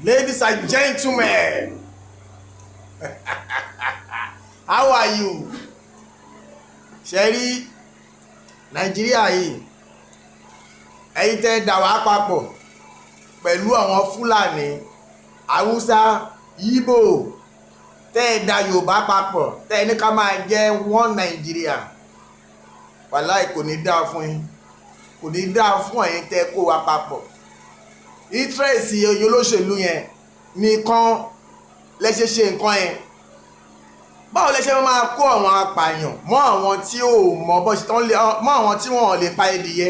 Ladies and gentlemen, how are you? Ṣe rí Nàìjíríà yìí, ẹ̀yin tẹ́ dà wá papọ̀ pẹ̀lú àwọn Fúlàní, Haúsá, Yíbò, tẹ́ ẹ da Yorùbá papọ̀, tẹ́ ẹ ní ká máa jẹ́ one Nàìjíríà, wàláì, kò ní dáa fún yín, kò ní dáa fún ẹ̀yin tẹ́ kó wa papọ̀. Interest olóṣèlú yẹn nìkan lẹ ṣe ṣe nǹkan yẹn. Báwo lẹ ṣe máa kó àwọn apààyàn mọ́ àwọn tí ò mọ bó ṣe tán lè mọ́ àwọn tí wọ́n lè pa ẹdìyẹ?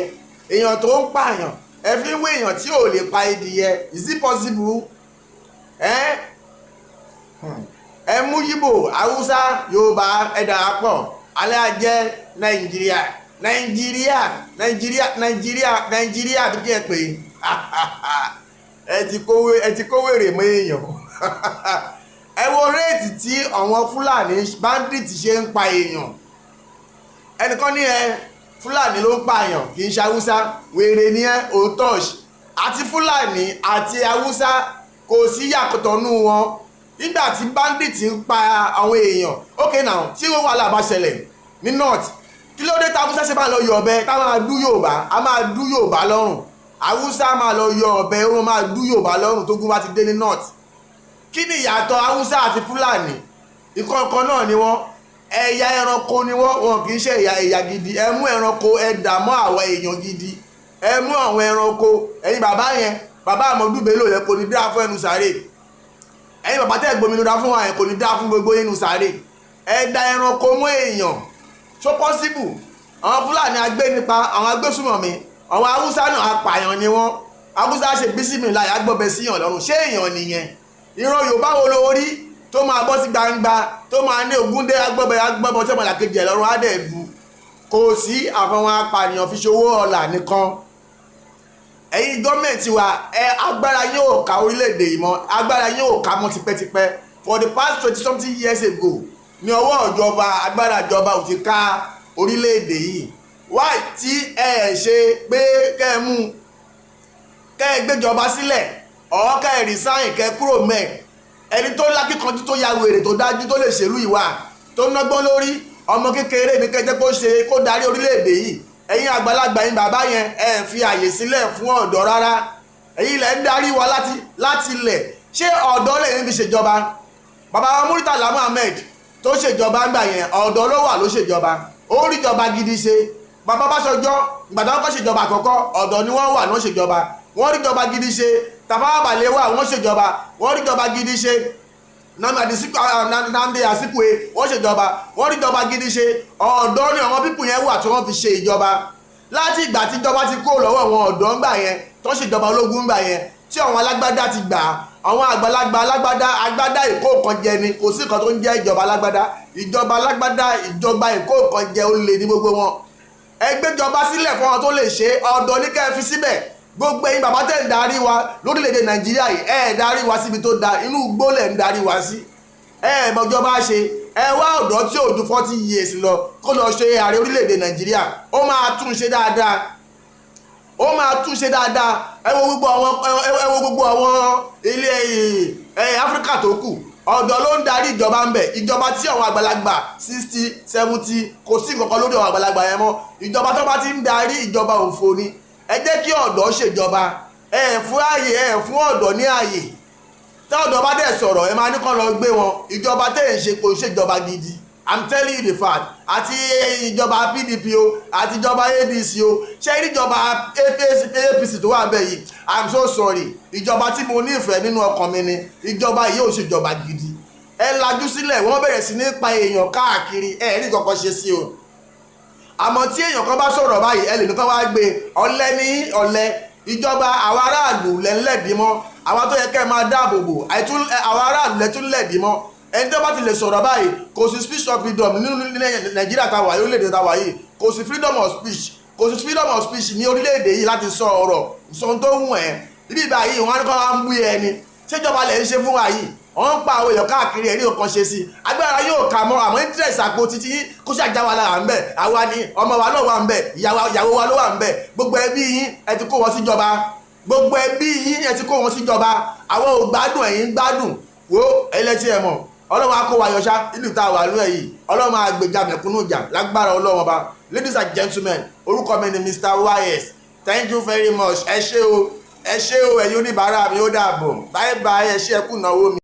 Èèyàn tó ń pààyàn, ẹ fi ń wé èèyàn tí ò lè pa ẹdìyẹ. Is it possible? Ẹ ẹ mú Yíbò, Haúsá, Yorùbá, ẹ dàpọ̀ alẹ́ ajẹ́ Nàìjíríà, Nàìjíríà, Nàìjíríà, Nàìjíríà, Nàìjíríà bí kí ẹ pè é. Ẹ ti kó wèrè mọ́ èèyàn. Ẹ wo rate tí àwọn Fúlàní bandit ṣe ń pa èèyàn. Ẹnìkan ní ẹ Fúlàní ló ń pààyàn, kì í ṣe Haúsá. Wèrè ní ẹ òótọ́. Àti Fúlàní àti Haúsá, kò sí yàtọ̀ nù wọn nígbà tí bandit ń pa àwọn èèyàn. Ok, now, tí wọ́n wàhálà bá ṣẹlẹ̀ ní north, kí ló dé tí Haúsá ṣe máa lọ yọ ọ̀bẹ tá máa dú Yorùbá? A máa dú Yorùbá lọ́rùn. Haúsá máa lọ yọ ọ̀bẹ, ó máa dú Yorùbá lọ́rùn tógun bá ti dé ní north. Kí ni ìyàtọ̀ Haúsá àti Fúlàní? Ìkọ̀ọ̀kan náà ni wọ́n. Ẹ̀yà ẹranko ni wọ́n, wọn kì í ṣe ẹ̀yà gidi. Ẹ mú ẹranko, ẹ dà mọ́ àwọn èèyàn gidi. Ẹ mú àwọn ẹranko. Ẹ̀yin bàbá yẹn, bàbá Àmọ́dù Bello yẹn, kò ní dá fún ẹnu sáré. Ẹ̀yin bàbá tẹ́ gbòmìnira fún wa yẹn, kò ní dá fún gbogbo inú sáré. Ẹ da ẹranko mọ́ èèyàn, so possible? Àwọn Fúlàní agbénipa, àwọn agbésùmọ̀mí, àwọn Haúsá náà apààyàn ni wọ́n. Haúsá ṣe bísímìláì, agbọ́bẹ síyàn lọ́rùn. Ṣé èèyàn nìyẹn? Ìran Yorùbá wo ló rí tó máa bọ́ sí gbangba, tó máa ní ogúndé agbọ́bẹ agbọ́bọ tí ọmọlàkejì ẹ̀ lọ́rùn á dẹ̀ bu? Kò sí, àfọwọ́n apànìyàn fi ṣòwò ọ̀la nìkan. Ẹ̀yin gọ́ọ̀mẹ̀ntì wa, ẹ agbára yóò ká orílẹ̀-èdè yìí mọ́, agbára yóò ká mọ́ tipẹ́tipẹ́. For the past 20 something years ago ní ọwọ́ ìjọba, agbára ìjọba ò ti ká orílẹ̀-èdè yìí. Why tí ẹ ṣe pé kẹ́ ẹ mú, kẹ́ ẹ gbéjọba sílẹ̀, ọ̀ kẹ́ ẹ resign, kẹ́ ẹ kúrò mẹ́? Ẹni tó lákìkanjú, tó ya wèrè, tó dájú, tó lè ṣèlú ìwà, tó nágbọ́n lórí, ọmọ kékeré ní kẹjẹ kó ṣe kó darí orílẹ̀-èdè yìí. Ẹ̀yin àgbàlagbà yín, bàbá yẹn, ẹ fi àyè sílẹ̀ fún ọ̀dọ́ rárá. Ẹ̀yin lẹ̀ ń darí wa láti ilẹ̀. Ṣé ọ̀dọ́ lẹ́yìn fi ṣèjọba? Bàbá wa Murtala Muhammed tó ṣèjọba ńgbà yẹn, ọ̀dọ́ ló wà ló ṣèjọba, ó rí ìjọba gidi ṣe. Bàbá Ọbásanjọ́, ìgbà tó kọ́ ṣèjọba àkọ́kọ́, ọ̀dọ́ ni wọ́n wà ní wọ́n ṣèjọba, wọ́n rí ìjọba gidi ṣe. Tafawa Balewa, wọ́n ṣèjọba, wọ́n rí ìjọba gidi ṣe. Nnamdi Azikiwe, wọ́n ṣèjọba, wọ́n rí ìjọba gidi ṣe. Ọ̀dọ́ ni àwọn people yẹn wà tí wọ́n fi ṣe ìjọba. Láti ìgbà tí ìjọba ti kó lọ́wọ́ àwọn ọ̀dọ́ ńgbà yẹn, tó ṣèjọba ológun ńgbà yẹn, tí àwọn alágbádá ti gbà á, àwọn àgbàlagbà alágbádá, agbádá ìkó nǹkan jẹ ni. Kò sí nǹkan tó ń jẹ́ ìjọba alágbádá. Ìjọba alágbádá, ìjọba ìkó nǹkan jẹ, ó lè ní gbogbo wọn. Ẹ gbéjọba sílẹ̀ fún wọn tó lè ṣe. Ọ̀dọ́ ní kẹ́ ẹ fi síbẹ̀. Gbogbo ẹ̀yin bàbá tẹ̀ ń darí wa lórílẹ̀‐èdè Nàìjíríà yìí, ẹ darí wa síbi tó da, inú igbó lẹ̀ ń darí wa sí. Ẹ mọ̀jọba ṣe. Ẹ wá ọ̀dọ́ tí ò ju 40 years lọ kó lọ ṣe ààrẹ orílẹ̀‐èdè Nàìjíríà. Ó máa tún ṣe dáadáa, ó máa tún ṣe dáadáa. Ẹ wo gbogbo àwọn ilé ẹ Áfíríkà tó kù, ọ̀dọ́ ló ń darí ìjọba ń bẹ̀. Ìjọba tí àwọn àgbàlagbà 60, 70, kò sí nǹkan kan lórí àwọn àgbàlagbà yẹn mọ́. Ìjọba tó bá ti ń darí, ìjọba òfò ni. Ẹ jẹ́ kí ọ̀dọ́ ṣèjọba. Ẹ fún ààyè, ẹ fún ọ̀dọ́ ní ààyè. Tí ọ̀dọ́ bá dẹ̀ sọ̀rọ̀, ẹ máa ní kán lọ gbé wọn. Ìjọba tẹ̀ ń ṣe kò ṣèjọba gidi. I'm telling you the fact. Àti ìjọba PDP o, àti ìjọba ADC o, ṣé ìjọba APC tó wà bẹ́ẹ̀ yìí, I'm so sorry, ìjọba tí mo nífẹ̀ẹ́ nínú ọkàn mi ni. Ìjọba yìí ò ṣèjọba gidi. Ẹ lajú sílẹ̀, wọ́n bẹ̀rẹ̀ sí ní pa èèyàn káàkiri, ẹ rí kankan ṣe sí o. Àmọ́ tí èèyàn kan bá sọ̀rọ̀ báyìí, ẹ lè ní kán wá gbé. Ọ̀lẹ ní ọ̀lẹ ìjọba. Àwọn aráàlú lẹ́ ń lẹ̀dí mọ́, àwọn tó yẹ kẹ́ ẹ máa dáàbò bò, àwọn aráàlú lẹ́ tún lẹ̀dí mọ́. Ẹni tó bá ti lè sọ̀rọ̀ báyìí, kò sí speech of freedom nínú Nàìjíríà tá a wà yìí, orílẹ̀-èdè tá a wà yìí. Kò sí freedom of speech, kò sí freedom of speech ní orílẹ̀-èdè yìí láti sọ ọ̀rọ̀, sọ ohun tó wù ẹ́. Ibi ìbáyìí, wọ́n á ní kọ́ wá ń bú ẹni. Ṣèjọba lẹ̀ ń ṣe fún wa yìí? Wọ́n ń pa àwọn èèyàn káàkiri, ẹ̀rí nǹkan ṣe sí. Agbára yóò kà mọ́, àmọ́ interest àpò títí kó ṣàjà wa lára ń bẹ̀. Àwa ni ọmọ wa náà wà ń bẹ̀, ìyàwó wa ló wà ń bẹ̀, gbogbo ẹbí yín, ẹ ti kó wọn síjọba. Gbogbo ẹbí yín, ẹ ti kó wọn síjọba. Àwọn ò gbádùn, ẹ̀yin ń gbádùn. Wo ẹlẹ́tí ẹ̀ mọ̀, Ọlọ́run á kó wa yọṣá nínú ìta wà lóẹ̀ yìí. Ọlọ́run máa gbèjà mẹ̀kúnnù jà lágbára Ọlọ́run Ọba. Ladies and gentlemen, orúkọ mi ni Mr. YS. Thank you very much. Ẹ ṣé o, ẹ ṣé o, ẹ̀yin oníbàárà mi. Ó dàbọ̀, bye bye. Ẹ ṣé, ẹ kú ìnáwó mi.